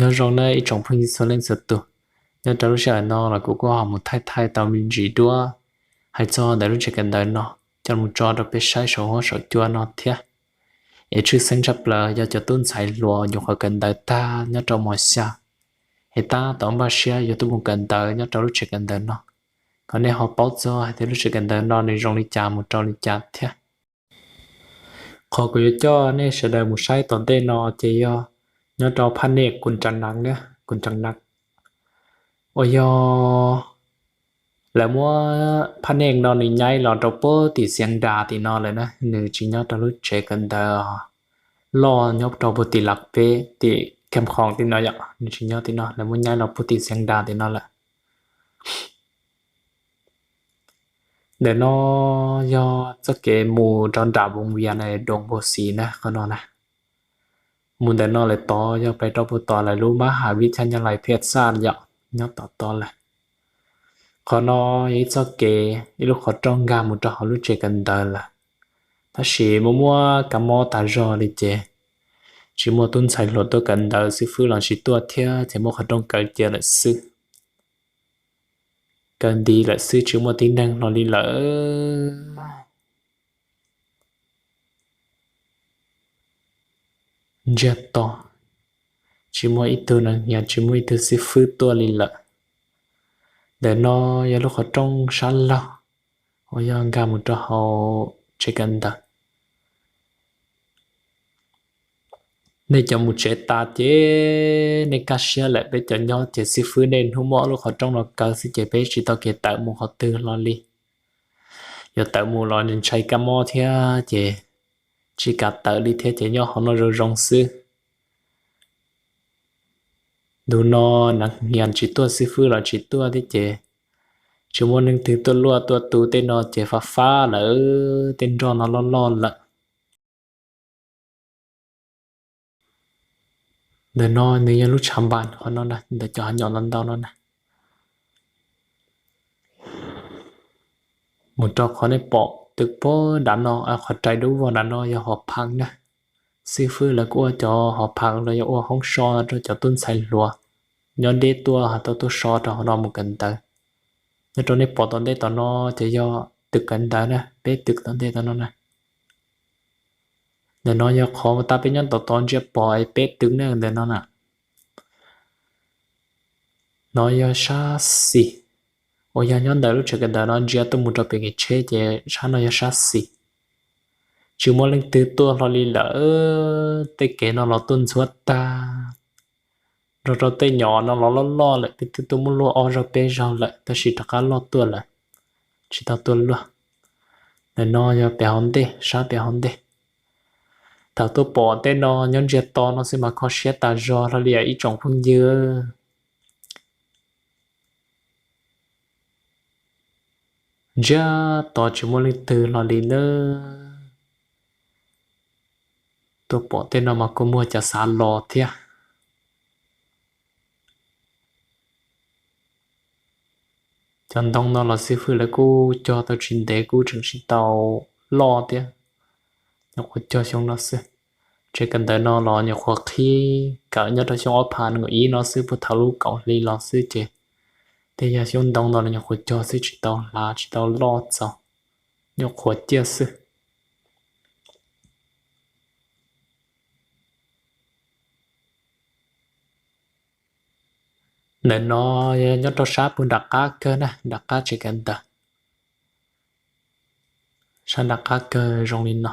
Nyob zoo nawb ib tsoom phooj ywg txhua leej txhua tus. Nyob rau lub sij hawm no los kuv kuj ho mus thaij thaij tau me ntsis duab hais txog ntawm lub tsev kawm ntawv no coj mus tso rau peb saib saum huab saum cua no thiab. Es tshwj xeeb tshaj plaws yog cov tub ntxhais hluas nyuam qhuav kawm ntawv tag nyob rau mos xya, es tab tom npaj siab yuav tuaj mus kawm ntawv nyob rau lub tsev kawm ntawv no, kom nej ho paub txog hais tias lub tsev kawm ntawv no nws zoo li cas mus rau li cas thiab. Qhov kuv yuav coj nej sawv daws mus saib tom ntej no ces yog nyob rau phaj nej kuv nra nas, kuv nra nas uas yog lawv muab phaj nej no nws nyaib los rau puag tim Xiav Das tim no lawm na, nws tsis nyob rau lub tsev kawm ntawv loj nyob rau puag tim Las Peb tim Kham Khoom tim no yom, nws tsis nyob tim no, lawv muab nyaib los puag tim Xiav Das tim no lawm. Ntawm no yog txoj kev mus rau nram Voos Vias na, Doos Npau Xis na, qhov no na. Mus ntawm no lawm tod yog pais rau puag tom lawv lub mab has vib thab nyab lais Phiaj Xaj yom, nyob tom tod lawm. Qhov no yog ib txoj kev, ib lub qhov rooj nkag mus rau hauv lub tsev kawm ntawv lawm, tab sis muaj muaj kab mob tas zog li ces tsis muaj tub ntxhais hluas tuaj kawm ntawv, xib fwb los tsis tuaj thiab ces muab qhov rooj kaw cia lawm xwb. Kaw nti lawm xwb, tsis muaj tib neeg hlo li lawm. Ntsiag to, tsis muaj ib tug neeg hniav, tsis muaj ib tug xib fwb tuaj li lawm. Ntawm no yog lub qhov rooj sab laug uas yog nkag mus rau hauv tsev kawm ntawv. Nej cov mus tsev tas ces nej kaj siab lawm, peb cov nyob ces xib fwb nej hnub muab lub qhov rooj no kaw xwb ces peb tsis tau kev tawm mus qhov twg hlo li. Yuav tawm mus los ntshai kab mob thiab ces tsis kam tawm li thiab ces nyob hauv no zoo zoo xwb. Ntu no neeg hniav tsis tuaj, xib fwb los tsis tuaj thiab ces tsis muaj leej twg tuaj luaj tuaj tu tej no ces fab fab lawm, tej nroj no loj loj lawm. Ntawm no nws yog lub tshav npas qhov no na, ntawm cov hav nyom ntau ntau no na. Mus rau qhov nej pom tw puag nram no, qhov rais dub vog nram no yog hov phav na. Xib fwb lawv kuj ua cov hov phav los yog ua hoob so rau cov tub ntxhais hluas nyob deb tuaj ho tau tuaj so rau hauv no mus kawm ntawv. Nyob rau nej pom tom ntej tom no ces yog tw kawm ntawv na, peb tw tom ntej tom no na. Ntawm no yog qhov uas tab peb nyob tom tod ntsia pom es peb tw ne ntawm no na. No yog sab xis, uas yog nyob ntawm lub tsev kawm ntawv no ntsia tuaj mus rau pem kev tsheb ces sab no yog sab xis. Tsis muaj leej twg tuaj hlo li lawm, tej kev no los tuaj ntxhuav tag. Nrog rau tej nyom no los loj loj lawm, peb twb tuaj muab luaj ob zaug peb zaug lawm tab sis rov qab loj tuaj lawm, tsis tau tuaj luaj. Ntawm no yog pem hauv ntej, sab pem hauv ntej. Thaum tuaj pom tej no nyob ntsiag to no xwb mas kho siab tas zog hlo li ib tsoom phooj ywg. Ntsiag to tsis muaj leej twg hlo li nawb. Tuaj pom tej no mas kua muag cas xav los thiab. Cov ntoo no los xib fwb lawv kuj cog tau tsis ntev kuj tseem tsis tau loj thiab, nyuam qhuav cog xyoo no xwb. Tsev kawm ntawv no los nyuam qhuav qhib kawm nyob rau xyoo ob phav nees nkaum ib no xwb, puag thaum lub kaum hli los xwb ces tej yog xyoob ntoo no los nyuam qhuav cog xwb, tsis tau hlav tsis tau loj txaus, nyuam qhuav ciaj xwb. Ntawm no yog nyob rau sab puag nram qab kawg na, nram qab tsev kawm ntawv. Sab nram qab kawg zoo li no.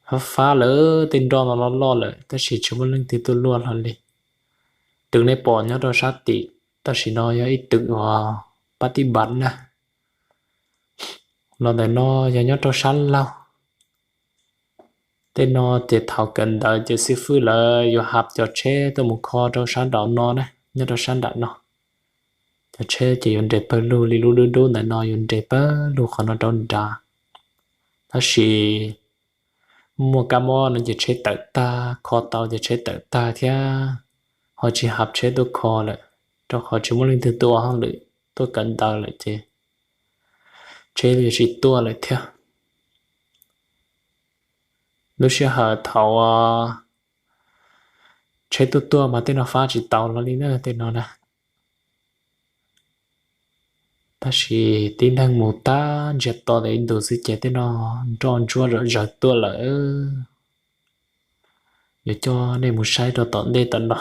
Fab fab lawm, tej nroj no loj loj lawm tab sis tsis muaj leej twg tuaj luaj hlo li. Twg nej pom nyob rau sab tim tam sim no yog ib twg uas pab tib npav na. Los ntawm no yog nyob rau sab laug. Tej no ces thaum kawm ntawv ces xib fwb lawv yuav hab cov tsheb tuaj mus kho rau sab nraum no na, nyob rau sab nram no. Cov tsheb ces yuav nres pawg lug li lub dub dub ntawm no, yuav nres pawg lug qhov no rau nrad. Tab sis muaj kab mob no ces tsheb tawm tag, kho tau ces tsheb tawm tag thiab, ho tsis hab tsheb tuaj kho lawm, rau qhov tsis muaj leej twg tuaj ua hauj lwm tuaj kawm ntawv lawm ces tsheb yuav tsis tuaj lawm thiab. Lub sij hawm thaum tsheb tuaj tuaj mas tej no fab tsis tau los li na, tej no na. Tab sis tib neeg mus tag ntsiag to ntawm ib ntus xwb ces tej no nroj ntsuab zawm zawg tuaj lawm. Yuav coj nej mus saib rau tom ntej tom no.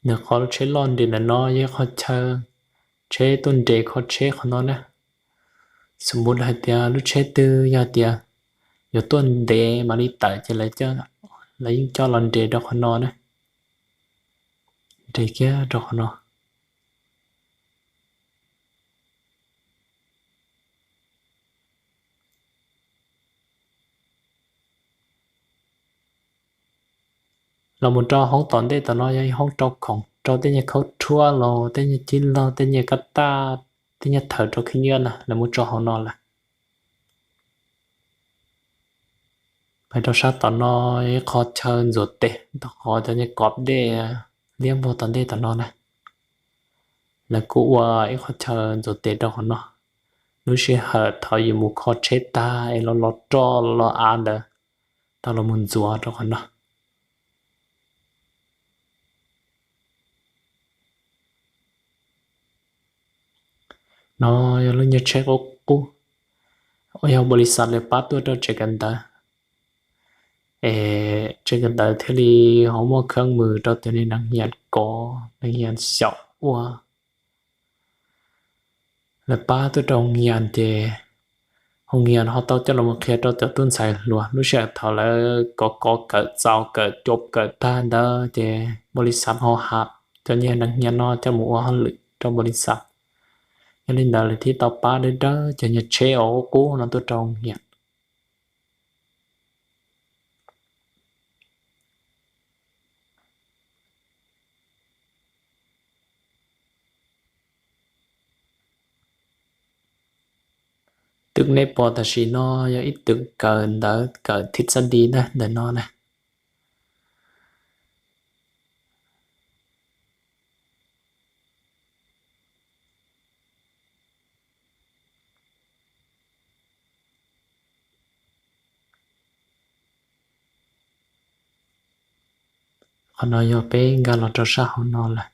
Ntawm qhov lub tsheb loj nres ntawm no yog ib qhov chaw tsheb tuaj nres kho tsheb qhov no na. Xws mus hais tias lub tsheb twg yog tias yuav tuaj ntev mam li tawm ces lawv yeej coj los nres rau qhov no na. Nres kiag rau qhov no. Los mus rau hoob tom ntej tom no yog ib hoob rau khoom rau tej nyuag khaub rhuab los tej nyuag cib log tej nyuag kab taj tej nyuag thawv rau khib nyiab na, lawv muab tso hauv no lawm. Pais rau sab tom no yog ib qho chaw ntxuav tes, tom qhov cov nyuag kov dej liab npog tom ntej tom no na. Lawv kuj ua ib qho chaw ntxuav tes rau qhov no. Lub sij hawm thaum yus mus kho tsheb tag es los los roj los av ntawd tau los mus ntxuav rau qhov no. No yog lub nyuag tsheb qub qub uas yog npaus lis xas lawv pab tuaj rau tsev kawm ntawv, es tsev kawm ntawv thiaj li ho muaj kheeb mws rau cov niag neeg nyiam kov neeg nyiam xyaum ua. Lawv pab tuaj rau hoo nyias ces hoo nyias ho tau coj los mus qhia rau cov tub ntxhais hluas. Lub sij hawm thaum lawv kov kov kawm txaus kawm cov kawm tag ntawd ces npaus lis xas ho hais cov niag neeg nyias no coj mus ua hauj lwm rau npaus lis xas. Yog li ntawd lawv thiaj tau pab dawb dawb cov niag tsheb uas qub qub no tuaj rau hoo nyias. Twb nej pom tam sim no yog ib twm kawm ntawv kawm thib xab di na ntawm no na. Qhov no yog peb nkag los rau sab hauv no lawm.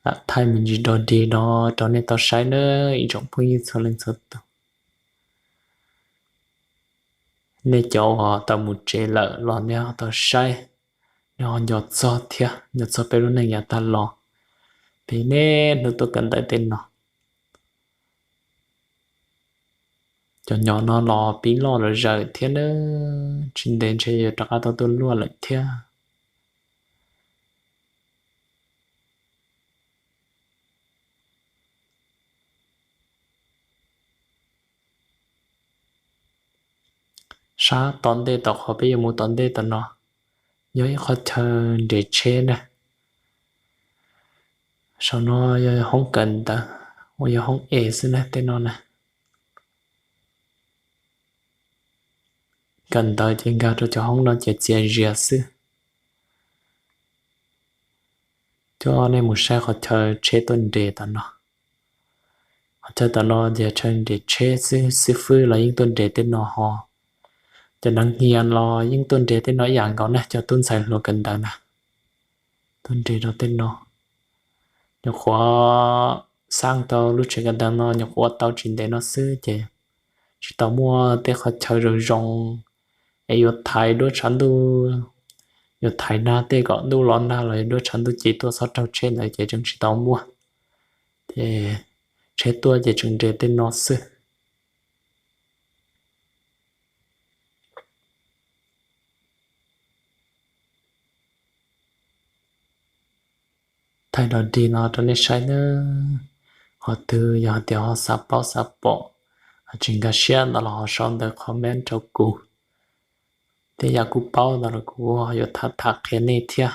Lam thaij me ntsis dog dig no rau nej tau saib nawb ib tsoom phooj ywg txhua leej txhua tus. Nej cov uas tau mus tsev lawm los nej ho tau saib, nej ho nco txog thiab nco txog peb lub neej yav tag los, peb niaj hnub tuaj kawm ntawv tej no. Cov nyom no los pib loj lawm zawm thiab nawb, tsis ntev ntshe yuav rov qab tau tuaj luaj lawm thiab. Sab tom ntej tom qhov peb yuav mus tom ntej tom no yog ib qhov chaw nres tsheb na. Saum no yog hoob kawm ntawv uas yog hoob es xwb na tej no na. Kawm ntawv ces nkag rau cov hoob no ces txias zias xwb. Coj nej mus saib qhov chaw tsheb tuaj nres tom no. Qhov chaw tom no ces chaw nres tsheb xwb, xib fwb los yeej tuaj nres tej no ho. Cov neeg hnia los yeej tuaj nres tej no ib yam nkaus na, cov tub ntxhais hluas kawm ntawv na, tuaj nres rau tej no. Nyuam qhuav xaj tau lub tsev kawm ntawv no nyuam qhuav ua tau tsis ntev no xwb ces tsis tau muaj tej qhov chaw zoo zoo es yuav thaiv duab tshav ntuj, yuav thaiv nag tej kom ntuj los nag los duab tshav ntuj ci tuaj txhob raug tsheb ntawd ces tseem tsis tau muaj. Ces tsheb tuaj ces tseem nres tej no xwb. Thaij dog dig no rau nej saib nawb. Qhov twg yog hais tias ho xav paub xav pom, ho tsis nkag siab ntawd los ho sau ntawv comment rau kuv. Tej yam kuv paub ntawd los kuv yuav tham tham qhia nej thiab.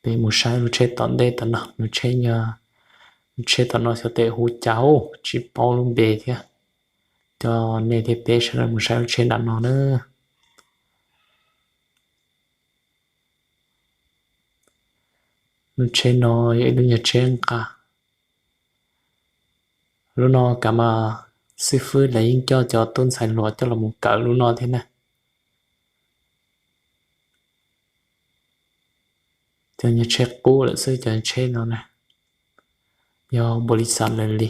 Peb mus saib lub tsheb tom ntej tom no, lub tsheb, lub tsheb tom no xyov tes hu cas ub, tsis paub lub npe thiab. Coj nej thiab peb sawv daws mus saib lub tsheb nram no na. Lub tsheb no yog ib lub nyuag tsheb nqa. Lub no kav mas xib fwb lawv yeej coj cov tub ntxhais hluas coj los mus kawm lub no thiab na. Cov nyuag tsheb qub lawm xwb cov tsheb no na. Yog npaum li xav lawv li,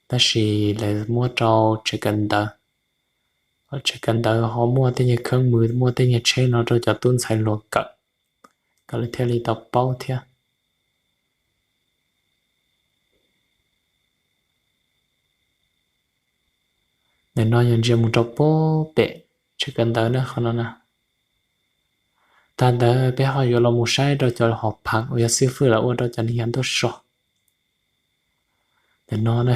tab sis lawv muab rau tsev kawm ntawv. Tsev kawm ntawv ho muaj tej nyuag kheeb mws, muaj tej nyuag tsheb no rau cov tub ntxhais hluas kawm, kom lawv thiaj li tau paub thiab. Ntawm no yog ntsia mus rau pem tsev kawm ntawv na, qhov no na. Tag ntawd peb ho yuav los mus saib rau cov hoo phaj uas yog xib fwb lawv ua rau cov neeg yav ntuj so. Ntawm no na,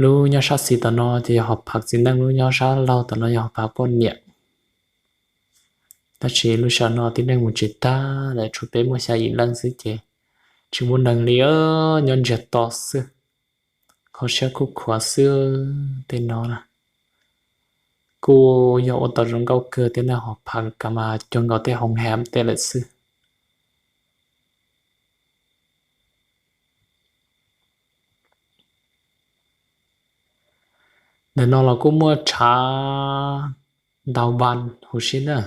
lub nyob sab xis tom no ces yog hoo phaj txiv neej, lub nyob sab laug tom no yog hoo phaj poj niam. Tab sis lub sij hawm no tib neeg mus tsis tag lawm, tshuav peb muaj xya yim leej xwb ces tsis muaj neeg li, nyob ntsiag to xwb. Kho siab khuj khuav xwb tej no na. Kuj yog ua tau zoo nkauj kawg tej na, hoo phaj kav mas cuag nkaus tej hoo ham tej lawm xwb. Ntawm no los kuj muaj tshav ntaus npas huv si na.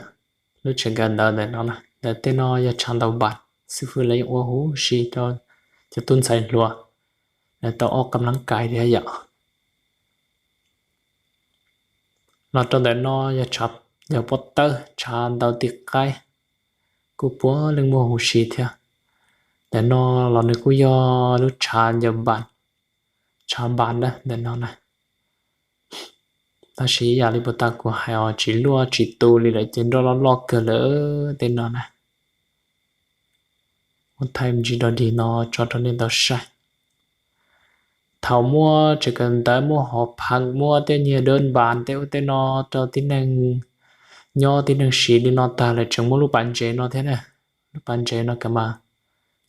Lub tsev kawm ntawv ntawm no na, ntawm tej no yog tshav ntaus npas, xib fwb lawv yeej ua huv si rau cov tub ntxhais hluas lawv tau ob qab lab kais thiab yom. Los rau ntawm no yog pob tawb tshav ntaus tis qaib, kuj puav leej muaj huv si thiab. Ntawm no los nws kuj yog lub tshav ncaws npas, tshav npas na ntawm no na. Tab sis ib yam li puag ta kuv hais os, tsis luaj tsis tu li lawm ces nroj loj loj kawg lawm tej no na. Muab thaij me ntsis dog dig no tso rau nej tau saib. Thaum muaj tsev kawm ntawv, muaj hoo phaj, muaj tej nyuag dawb npas tej ub tej no rau tib neeg nyob tib neeg siv li no tag lawm tseem muaj lub pas ntses no thiab na. Lub pas ntses no kav mas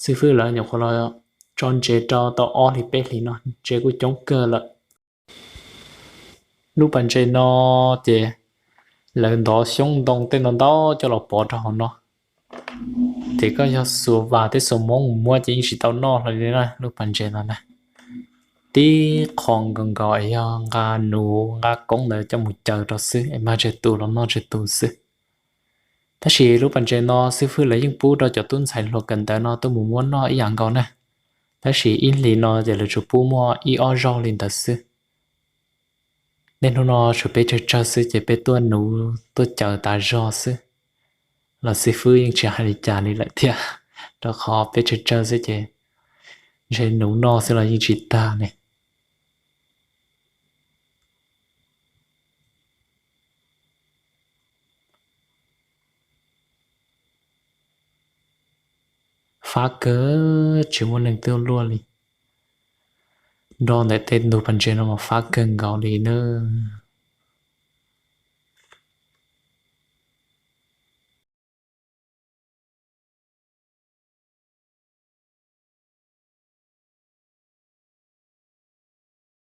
xib fwb lawv nyuam qhuav los tso ntses rau tau ob hlis peb hlis no, ntses kuj coob kawg lawm. Lub pas ntses no ces lawv ntov xyoob ntoo tej no ntau coj los pov rau hauv no. Ces koj yog xuas vas thiab xuas moob mus muab ces yeej tsis tau noj hlo li na lub pas ntses no na. Tib qho nkaus nkaus es yog nqa nuv nqa koob ntawd coj mus caw rau xwb es mag tsawg tus los noj tsawg tus xwb. Tab sis lub pas ntses no xib fwb lawv yeej pub rau cov tub ntxhais hluas kawm ntawv no tuaj mus muab noj ib yam nkaus na. Tab sis ib hlis no ces lawv tsuas pub muaj ib ob zaug li ntawd xwb. Niaj hnub no tshuav peb tsawg tsawg xwb ces peb tuaj nuv tuaj caw tas zog xwb. Los xib fwb yeej tsis hais li cas li lawm thiab, rau qhov peb tsawg tsawg xwb ces ntshe nuv noj xwb los yeej tsis tag ne. Fab kawg, tsis muaj neeg tuaj luaj li. Nroj ntawm tej ntug pas ntses no mas fab kawg nkaus li nawb.